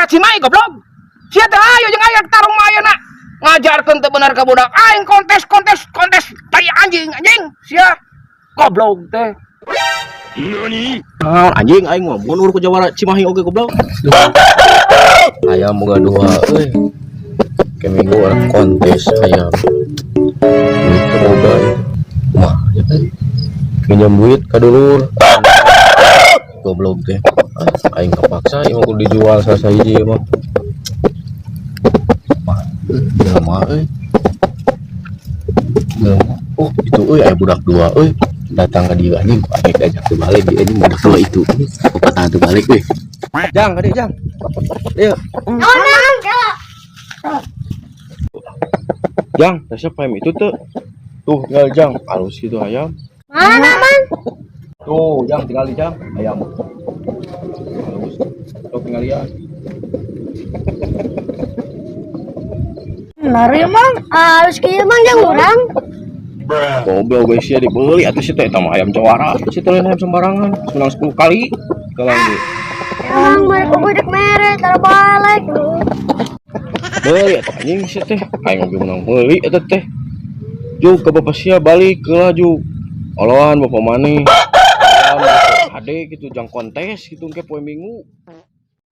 Cimahi, goblok. Sia teh hayu jeung aing tarung mah ayeuna. Ngajarkeun teu bener ka budak aing, kontes kontes kontes tai anjing anjing sia. Goblok teh. Naon anjing, aing mah mun urut ku jawara Cimahi oge, goblok. Ayam boga dua euy. Ke minggu orang kontes ayam. Duit teu boga. Mah, ya kan. Minjam duit ka dulur. Goblok teh. Ah, aing kepaksa ieu mah kudu dijual salah sahiji ieu mah. Mah, jelema euy. Jelema. Oh, itu euy, aya budak dua euy. Datang ke dia anjing, ku aing diajak teu balik dia anjing, budak dua itu. Bapak teu balik euy. Jang, kadieu jang. Ieu. Naon, Mang? Jang, resep ayam itu tuh. Tuh, tinggal jang, halus gitu ayam. Mana, Mang? Tuh, jang, tinggal di jang, ayam. Halus. Tuh tinggal lihat. Bener ya, Mang. Halus kieu, Mang, jang urang. Goblok guys ya, dibeli atuh si teh, eta mah ayam jawara. Si teh lain ayam sembarangan. Menang 10 kali. Kalau di Mang, mereka udah mere, tara balik. Beli atuh anjing si teh. Aing oge menang meuli eta teh. Juk ke bapak sia balik ke laju. Oloan bapak maneh. Ayam ade gitu jang kontes gitu engke poe Minggu.